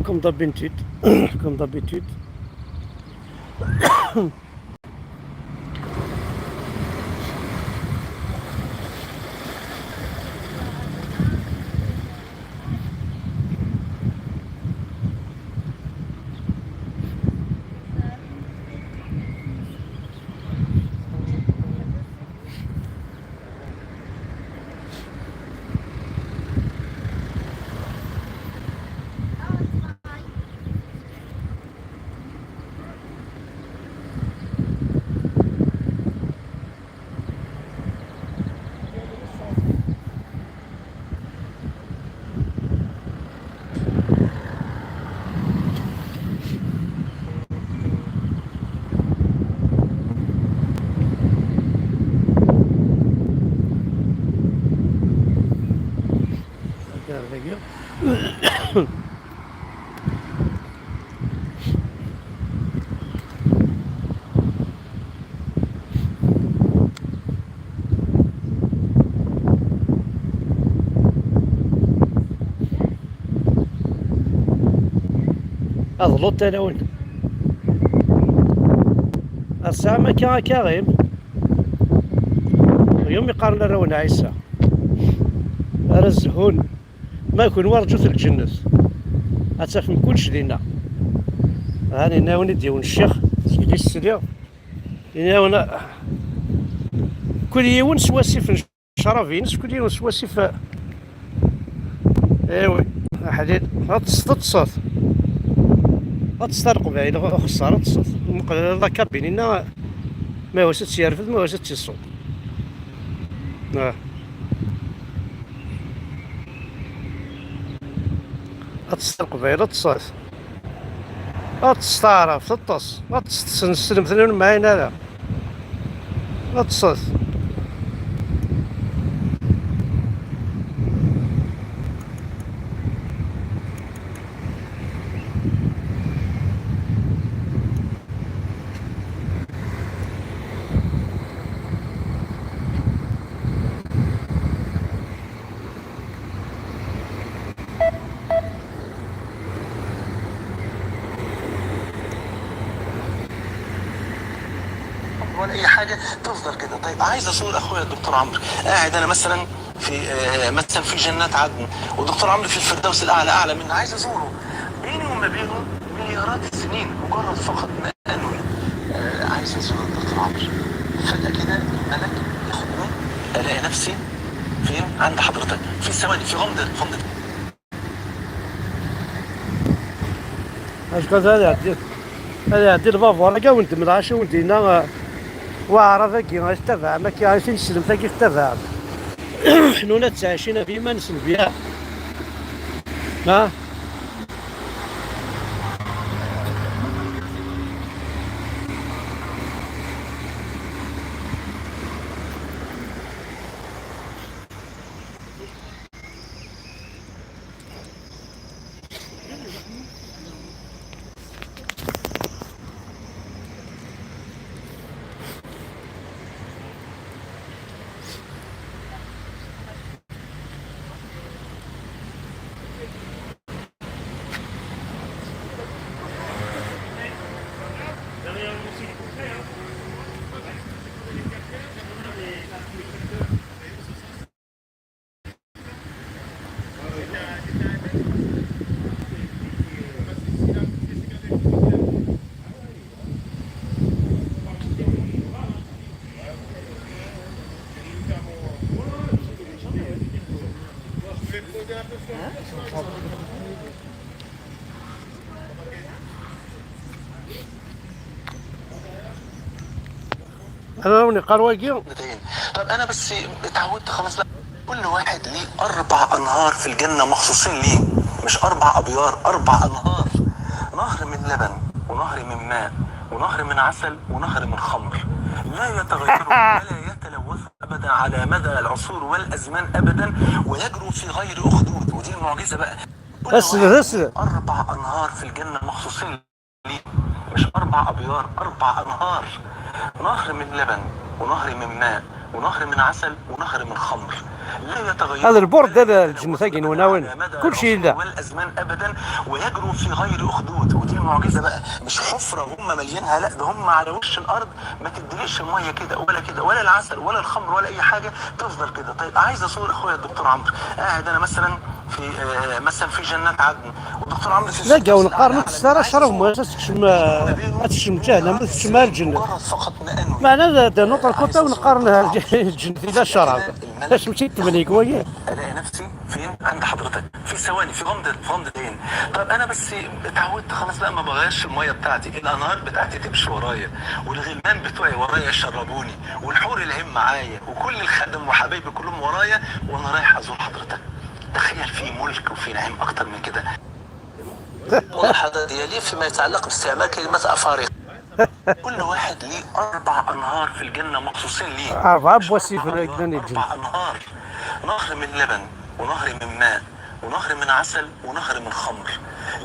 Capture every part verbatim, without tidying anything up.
Comme d'habitude, comme d'habitude. Aḍlu n tanawen. Ass-a, am akka, a Karim. Yum iqqaren arraw n Ɛisa. Ara zhun. Ma kunwi, rǧut lǧennet. Ad tafem kullec dinna. Ɛni, yenna-wen-id yiwen ccix, seg li sliɣ. Yenna-wen, kul yiwen s wasif n ccrab-ines, kul yiwen s wasif. Ewi, aḥlil. Ad teṭṭset, ad teṭṭset. Ad teṭṭset a Leqbayel, xeṣṣar, ad teṭṭset. Muqel la kabine-inna, ma yewwas ad tt-yerfed, ma yewwas ad tt-iṣuḍ. Ah. Ad teṭṭes Leqbayel, ad teṭṭes. Ad teṭṭes taɛrabt, teṭṭes. Ad teṭṭes, neslem-ten ur nemɛin ara. Ad teṭṭes. ولا اي حاجه، تفضل كده. طيب، عايز ازور اخويا الدكتور عمرو، قاعد انا مثلا في، آه، مثلا في جنات عدن، والدكتور عمرو في الفردوس الاعلى، اعلى منه، عايز ازوره. بيني وما بينه مليارات السنين، مجرد فقط ما انوي. آه، عايز ازور الدكتور عمرو. فجاه كده الملك ياخدني، الاقي نفسي فين؟ عند حضرتك، في ثواني، في غمضه، غمضه. Acku ad iɛeddi, ad iɛeddi lbabur-agi, ad wen-d-mleɣ acu i wen-d-yenna, uh, waɛrab-agi i tettabaɛem, akka i tineslemt-agi tettabaɛem. Ḥnuna ttɛicin ɣef yiman-nsen biha. Ha? أنا راني قروية. طب أنا بس اتعودت خلاص، لا. كل واحد ليه أربع أنهار في الجنة مخصوصين ليه، مش أربع أبيار، أربع أنهار. نهر من لبن، ونهر من ماء، ونهر من عسل، ونهر من خمر. لا يتغير ولا يتلوث أبدا على مدى العصور والأزمان أبدا، ويجروا في غير أخدود. ودي المعجزة بقى. كل اسمع، واحد اسمع. ليه أربع أنهار في الجنة مخصوصين ليه، مش أربع أبيار، أربع أنهار. نهر من لبن، ونهر من ماء، ونهر من عسل ونهر من خمر لا يتغير. هذا البورد، هذا الجنة تاعي نوناون. كل شيء لا. والأزمان أبدا، ويجروا في غير أخدود، ودي المعجزة بقى. مش حفرة هم مالينها، لا، ده هم على وش الأرض، ما تدليش المية كده ولا كده، ولا العسل ولا الخمر ولا أي حاجة، تفضل كده. طيب، عايز أزور أخويا الدكتور عمرو، قاعد أنا مثلا في، آه، مثلا في جنات عدن، والدكتور عمرو في لا، جاو الفردوس نقارن الأعلى. السارة عايز شرف أزور ما تكشم، آه، تكشم جهنم، تكشم الجنة. مجرد فقط ما أنوي. معنا ذا، ذا نوطر كوتا ونقارنها الجنة ذا الشرف. الملك اش مشيت تمليك وياه؟ الاقي نفسي فين؟ عند حضرتك، في ثواني، في غمضه، في غمضه عين. طب انا بس اتعودت خلاص بقى، ما بغيرش الميه بتاعتي، الانهار بتاعتي تمشي ورايا، والغلمان بتوعي ورايا يشربوني، والحور العين معايا، وكل الخدم وحبايبي كلهم ورايا، وانا رايح ازور حضرتك. تخيل، في ملك وفي نعيم اكتر من كده. ملاحظة ديالي فيما يتعلق باستعمال كلمة أفارقة. كل واحد ليه أربع أنهار في الجنة مخصوصين ليه. أربعة بواسير في الجنة. أربع أنهار: نهر من لبن، ونهر من ماء، ونهر من عسل، ونهر من خمر،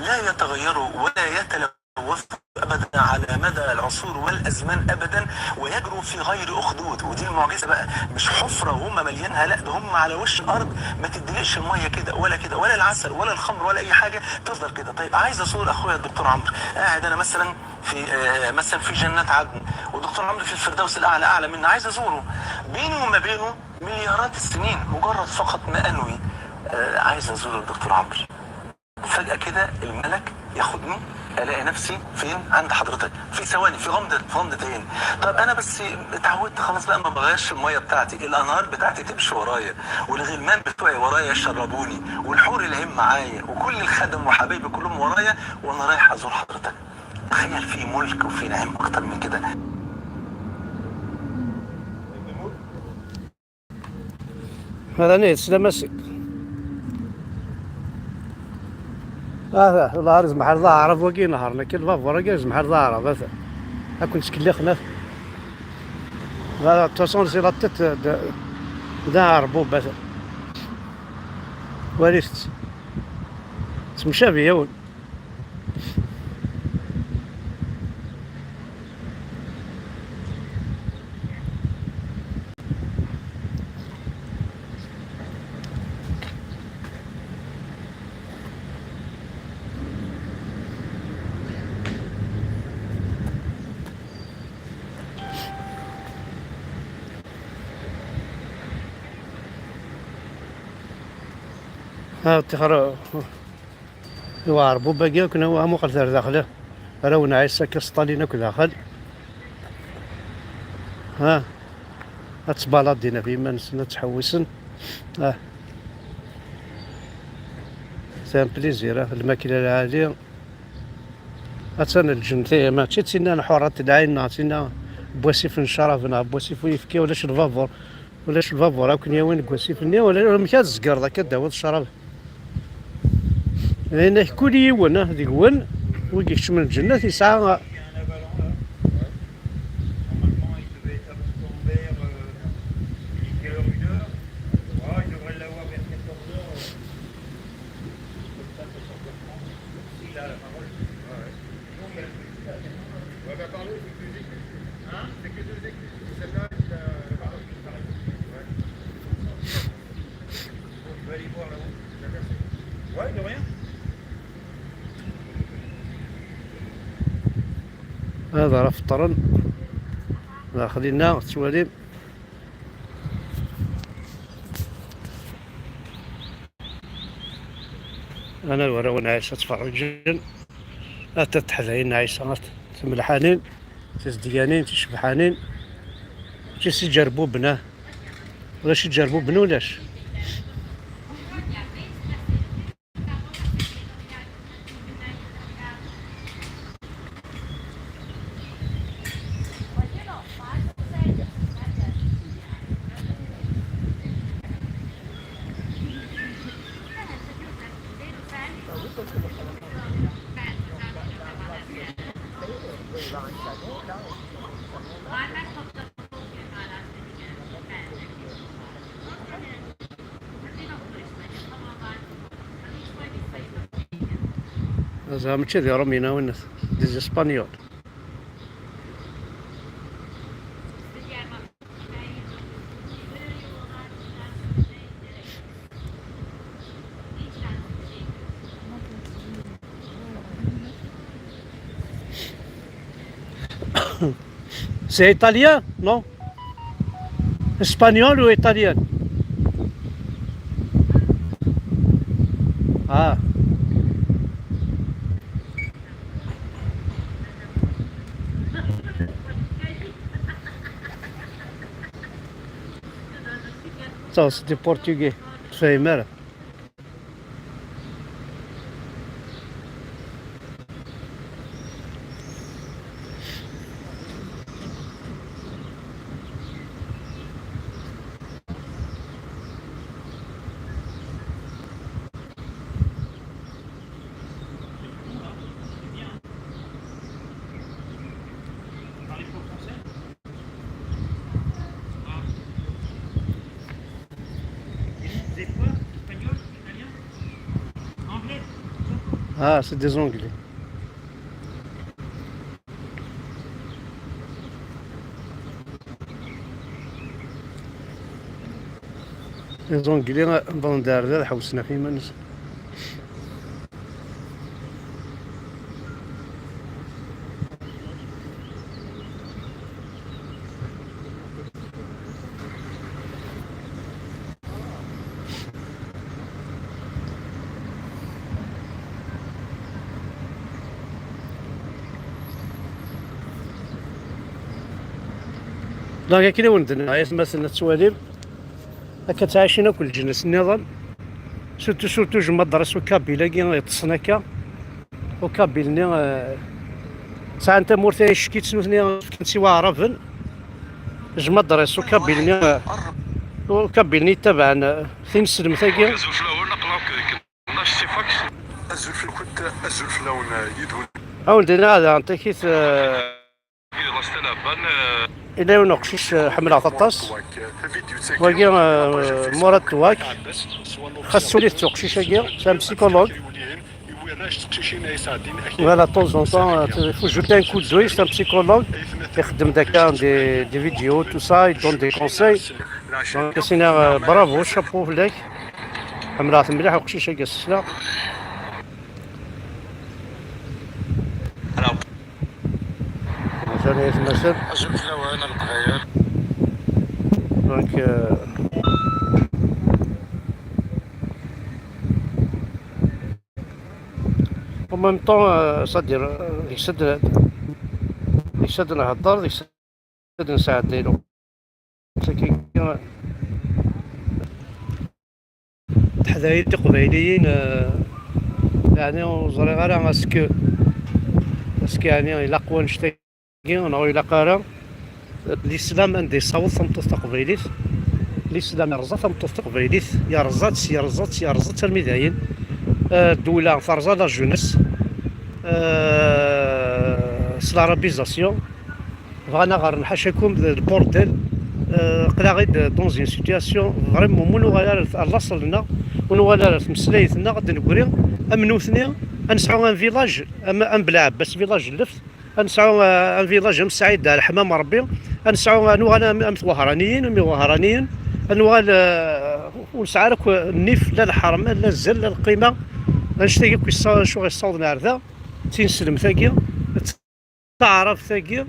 لا يتغيروا ولا يتلوثوا أبدا على مدى العصور والأزمان أبدا، ويجروا في غير أخدود. ودي المعجزة بقى، مش حفرة هم مالينها، لا، ده هم على وش الأرض، ما تدليش المية كده ولا كده، ولا العسل ولا الخمر ولا أي حاجة، تفضل كده. طيب، عايز أزور أخويا الدكتور عمرو، قاعد أنا مثلا في، آه، مثلا في جنات عدن، والدكتور عمرو في الفردوس الأعلى، أعلى منا، عايز أزوره. بيني وما بينه مليارات السنين، مجرد فقط ما أنوي، آه، عايز أزور الدكتور عمرو. فجأة كده الملك ياخدني، ألاقي نفسي فين؟ عند حضرتك، في ثواني، في غمضة، في غمضة عين. طب أنا بس اتعودت خلاص بقى، ما بغيرش المية بتاعتي، الأنهار بتاعتي تمشي ورايا، والغلمان بتوعي ورايا يشربوني، والحور العين معايا، وكل الخدم وحبايبي كلهم ورايا، وأنا رايح أزور حضرتك. تخيل، في ملك وفي نعيم أكتر من كده. هذا نيت سلامسك. هذا الله رزق محل الله عرب وقي نهار، لكن الباب ورقة زي محل الله عرب، هذا. هاكم تسكلي خنا. هذا تصون سي لا تت د-، دا عربو بس. ورثت. تمشى بيا ول. ها تخرج. Iwa Ɛerbu bagi akk, nna wa muqel ar daxel. Raw Nɛisa akka sṭalin akk daxel. Ha. Ad ttbalaḍin ɣef yiman-nsen, ad ttḥewwisen. Ah. C'est un plaisir, ah, lmakla lɛali. Attan lǧennet, mačči d tinna n ḥurat lɛin, neɣ d tinna n wasif n ccrab, neɣ n wasif n uyefki, ulac lbabur. Ulac lbabur ara ken-yawin deg wasif-nni, ula amek ad tzegreḍ akka ad d-tawiḍ ccrab? Llan-ak kul yiwen, ah, deg-wen, wi ikecmen lǧennet, yesɛa. Ad ara feṭṭren. Daxel-inna tettwalim. Ana warraw n Ɛisa ttferriǧen. Ata teḥdayin n Ɛisa, timelḥanin, tizedganin, ticebḥanin. Mačči s iǧerbuben, ah. Ulac iǧerbuben, ulac. Zɛama mačči d Iṛumyen, a winnat, des Espagnols. C'est italien, non? Espagnol ou italien? Ah. Ça, c'est des Portugais. Fehim ara. Ah, c'est des Anglais. Les Anglais, bon, derrière, حوسنا في منس. Donc, akken i wen-d-nniɣ, ay atmaten ad twalim, akka ttɛicin akk leǧnas nniḍen, surtout, surtout jmaḍres ukabila-agi yeṭṭsen akka. Ukabil-nni, eh, sɛan tamurt ay ccek-itt nutni, fkan-tt i waɛraben. Jmaḍres ukabil-nni, eh, ukabil-nni yettabaɛen, eh, tineslemt-agi. Azul fell-awen, aql-aɣ akked-ken. Azul fell-akent, azul fell-awen, eh, yid-wen. Awen-d-iniɣ daɣen takit, eh, Yella yiwen uqcic, eh, ḥemmleɣ-t aṭas. Wagi, eh, Murad Touak. Xas tulit uqcic-agi, c'est un psychologue. Voilà, de temps en temps, euh, il faut jeter un coup d'œil, c'est un psychologue. Ixeddem-d akka des, des vidéos, tout ça, il donne des conseils. Donc, c'est un, euh, bravo, chapeau fell-ak. Ḥemmleɣ-t mliḥ uqcic-agi, s ssla. Mazal aytmaten. Azul fell-awen, a Leqbayel. Donc, euh, en même temps, euh, c'est-à-dire, euh, deg-s ad, deg-s ad nhedder, deg-s ad nesɛeddi lweqt. Teḥdayin tiqbayliyin, eh, yeɛni ur ẓriɣ ara ask, ask yeɛni ilaq wanect-agi neɣ ur ilaq ara. L'islam anda yessaweḍ tameṭṭut taqbaylit, l'islam yerẓa tameṭṭut taqbaylit, yerẓa-tt, yerẓa-tt, yerẓa-tt armi dayen. Eh, ddewla terẓa la jeunesse, eh, s l'arabisation. Bɣan a ɣer-nḥacakum d lbordel. Euh, aql-aɣ-id dans une situation vraiment, ma nuɣal ara ar laṣel-nneɣ, ma nuɣal ara ar tmeslayt-nneɣ, ad d-negri am nutni, ad nesɛu un village am, am Belɛebbas, village n lleft, ad nesɛu, euh, un village am Saɛid Leḥmam Ṛebbi, ad nesɛu, ad nuɣal am, am Twahraniyin, am Iwahraniyen, ad nuɣal, euh, ur nesɛi ara akk nnif, la lḥerma, la zzell, la lqima, annect-agi akk yessa-, acu ɣ-yessaweḍen ar da, d tineslemt-agi, taɛrabt-agi,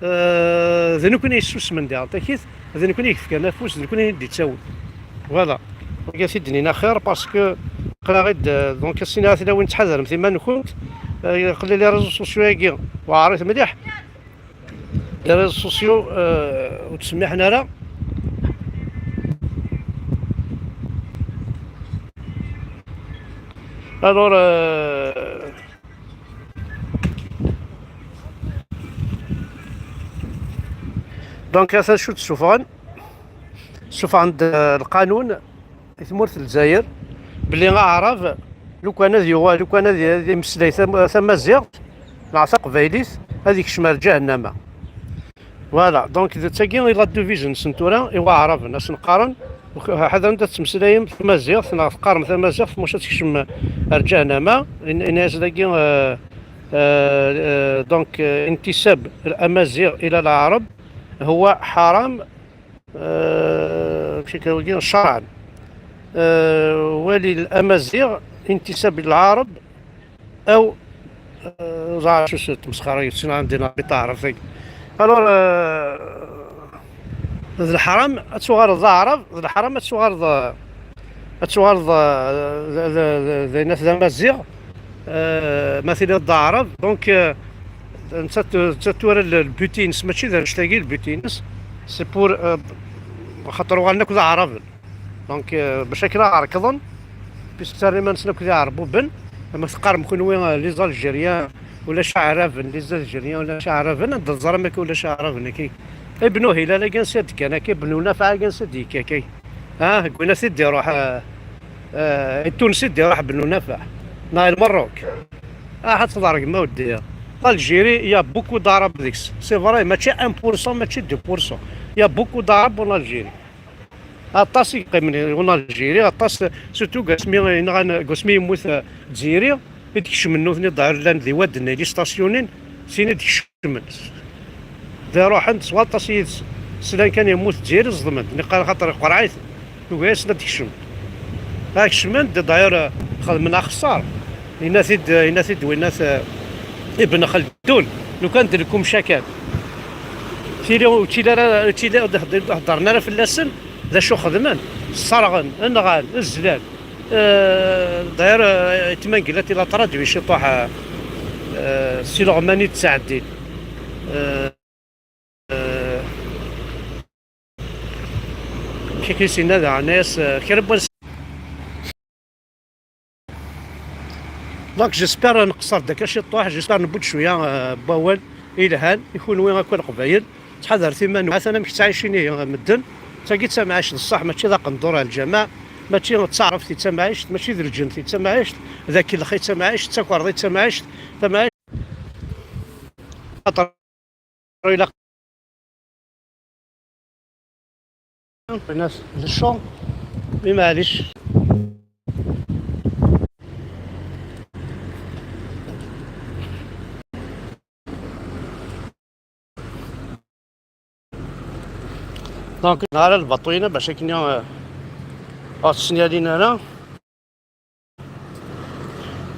eh, d nekkni yessusmen diɣen takit, d nekkni i yefkan afus, d nekkni i d-ittawin. Voilà. Wagi ad t-id-nini axir, parce que aql-aɣ-id, eh, donc, ass-ina tilawin ttḥadaremt iman-nkent, eh, aql-i les réseaux sociaux-agi weɛrit mliḥ. Les réseaux sociaux, eh, ur ttsemmiḥen ara. Alors, eh, Donc, atan acu d-ssufɣen? Ssufɣen-d, eh, lqanun i tmurt n Lezzayer belli aɛrab, lukan ad yuɣal, lukan ad, ad imeslay tam-, tamaziɣt neɣ taqbaylit, ad ikcem ar ǧahennama. Voilà, donc d tagi i la devise-nsen tura i waɛraben, ad sen-qqaren, ḥadren ad tmeslayem tamaziɣt neɣ teqqarem tamaziɣt, maca ad tekcem ar ǧahennama. In-, ini-as dagi, euh, euh, euh, donc, euh, انتساب الأمازيغ إلى العرب هو حرام، euh, ماشي كاوي شرعا. Euh, وللأمازيغ انتساب العرب أو، آه، زعما شو سيت مسخرة، يتسنى عندنا بطارة في. Alors, euh, d leḥram ad tuɣaleḍ d aɛrab, d leḥram ad tuɣaleḍ, ad tuɣaleḍ, euh, d, d, d, d, d, d amaziɣ, euh, ma tiliḍ d aɛrab. Donc, euh, netta t-, netta tura le, le but-ines, mačči d annect-agi le but-ines, c'est pour, euh, xaṭer uɣalen akk d aɛraben. Donc, euh, bac akken ad ɛerkḍen, puisque ttarran iman-nsen akk d iɛerbuben, ma teqqarem kunwi, euh, les Algériens, ulac aɛraben, les Algériens, ulac aɛraben, ad teẓrem akka ulac aɛraben, akka. Ibnu Hilal, akka ansi d-kkan, akka, Ibnu Nafaɛ, akka ansi d-yekka, akka. Ah, gwina t-id-iruḥ, euh, euh, i Tunes i d-iruḥ Ibnu Nafaɛ. Neɣ i Lmerruk. Ah, ad tḍergem, a weddi. L'Algérie, il y a beaucoup d'Arabes deg-s. C'est vrai, mačči un pour cent, mačči deux pour cent. Il y a beaucoup d'Arabes en Algérie. Aṭas i yeqqimen en Algérie, aṭas, surtout deg wasmi i nɣan, deg wasmi yemmut, euh, Zziri, i d-kecmen nutni, ḍahir llan di Wadden, les stations-in, sin i d-kecmen. D iruḥen s waṭas yid-s. Slan kan yemmut Zziri, ẓedmen-d. Niqal xaṭer iqreɛ-iten. Tugi-asen ad d-kecmen. Ad kecmen-d, ḍahir, euh, xedmen axeṣṣar. Yenna-t-id, yenna-t-id winna-t, euh, Ibn Xeldun. Lukan d lkumca kan. Tili ur ttili ara, ur ttili ur d-, ur d-heddren ara fell-asen, d acu xedmen, sserɣen, nɣan, zlan. Euh, d'ailleurs, euh, yettmangel ad ila traduit ciṭuḥ, euh, euh, si leɣman i d-ttɛeddin. Euh, euh, kiki sinna daɣen, euh, kra n wass. Donc, j'espère nqeṣṣer-d akka ciṭuḥ, j'espère newwi-d cwiya, euh, n wawal ilhan i kunwi akk a Leqbayel. Ttḥadaret iman-nwen, atan amek ttɛicin ihi medden. D tagi d tamɛict, d ṣṣeḥ, mačči d aqendur ar lǧameɛ, mačči d taɛrabt i d tamɛict, mačči d lǧent i d tamɛict, d akellex i d tamɛict, d takerḍa i d tamɛict, tamɛict. Ilaq الناس للشغل، mais معليش. Donc, نهار البطوينة باش كنا، آه، آه، تسني علينا أنا.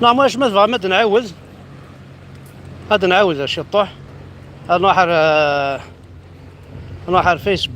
نعم، واش ما تبغى ما نعاود، هذا نعاود شي طوح. نروح على، نروح على الفيسبوك.